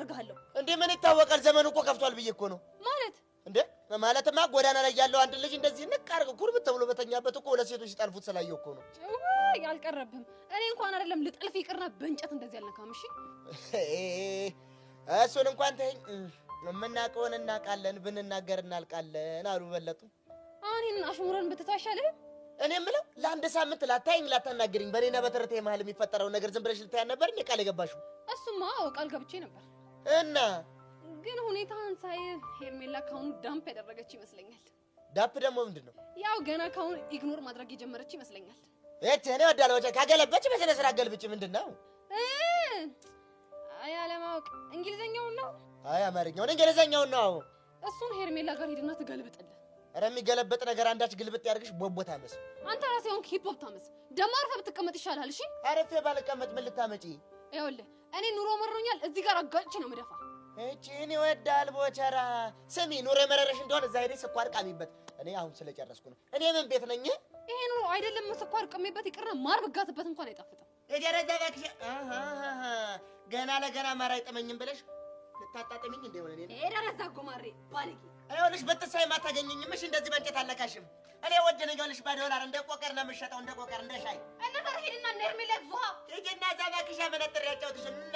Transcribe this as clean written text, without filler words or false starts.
አደርግሃለሁ። እንዴ ምን ይታወቃል? ዘመኑ እኮ ከፍቷል ብዬ እኮ ነው። ማለት እንዴ ማለትማ ጎዳና ላይ ያለው አንድ ልጅ እንደዚህ ንቅ አድርገው ኩርብት ተብሎ በተኛበት እኮ ሁለት ሴቶች ሲጠልፉት ስላየሁ እኮ ነው። ውይ አልቀረብህም። እኔ እንኳን አይደለም ልጠልፍ ይቅርና በእንጨት እንደዚህ አልነካም። እሺ እሱን እንኳን ተይኝ። የምናውቀውን እናውቃለን፣ ብንናገር እናልቃለን አሉ በለጡ። አሁን ይሄንን አሽሙረን ብትተው አይሻልህም? እኔ የምለው ለአንድ ሳምንት ላታይኝ ላታናግሪኝ በእኔና በተረቴ መሀል የሚፈጠረውን ነገር ዝም ብለሽ ልታያን ነበር እንዴ ቃል የገባሽው? እሱማ አዎ ቃል ገብቼ ነበር፣ እና ግን ሁኔታህን ሳይ ሄርሜላ ካሁኑ dump ያደረገች ይመስለኛል። Dump ደግሞ ምንድን ነው? ያው ገና ካሁኑ ignore ማድረግ የጀመረች ይመስለኛል። እቺ እኔ ወዳለሁ ካገለበች በስነ ስርዓት ገልብጭ። ምንድን ነው? አይ አለማወቅ። እንግሊዘኛውን ነው? አይ አማርኛውን እንግሊዘኛውን ነው። እሱን ሄርሜላ ጋር ሄድና ትገልብጥልህ። ኧረ የሚገለበጥ ነገር አንዳች ግልብጥ ያድርግሽ። ቦቦታመስ አንተ ራስህ የሆንክ ሂፖፖታመስ። ደግሞ አርፈህ ብትቀመጥ ይሻልሃል። እሺ አረፌ ባልቀመጥ ምን ልታመጪ? ይኸውልህ እኔ ኑሮ መሮኛል። እዚህ ጋር አጋጭቼ ነው የምደፋ። እቺን ይወዳል ቦቸራ። ስሚ ኑሮ የመረረሽ እንደሆነ እዛ ሄደሽ ስኳር ቃሚበት። እኔ አሁን ስለጨረስኩ ነው። እኔ ምን ቤት ነኝ? ይሄ ኑሮ አይደለም ስኳር ቅሜበት ይቅርና ማር ብጋትበት እንኳን አይጣፍጥም። የደረጃ እባክሽ። ገና ለገና ማር አይጥመኝም ብለሽ ልታጣጥሚኝ እንደሆነ እኔ የደረዛ ጎማሬ ባለጌ። ይኸውልሽ ብትሳይ ማታገኘኝም። እሺ እንደዚህ በእንጨት አለካሽም። እኔ ወድ ነኝ። ይኸውልሽ በዶላር እንደ ቆቀር ነው የምሸጠው፣ እንደ ቆቀር እንደ ሻይ። እና ታዲያ ሂድና እነ ሄርሜላ ያግዙሃ። ሂጂና እዛ እባክሽ አመነጥሬ ያጫውትሽ። እነ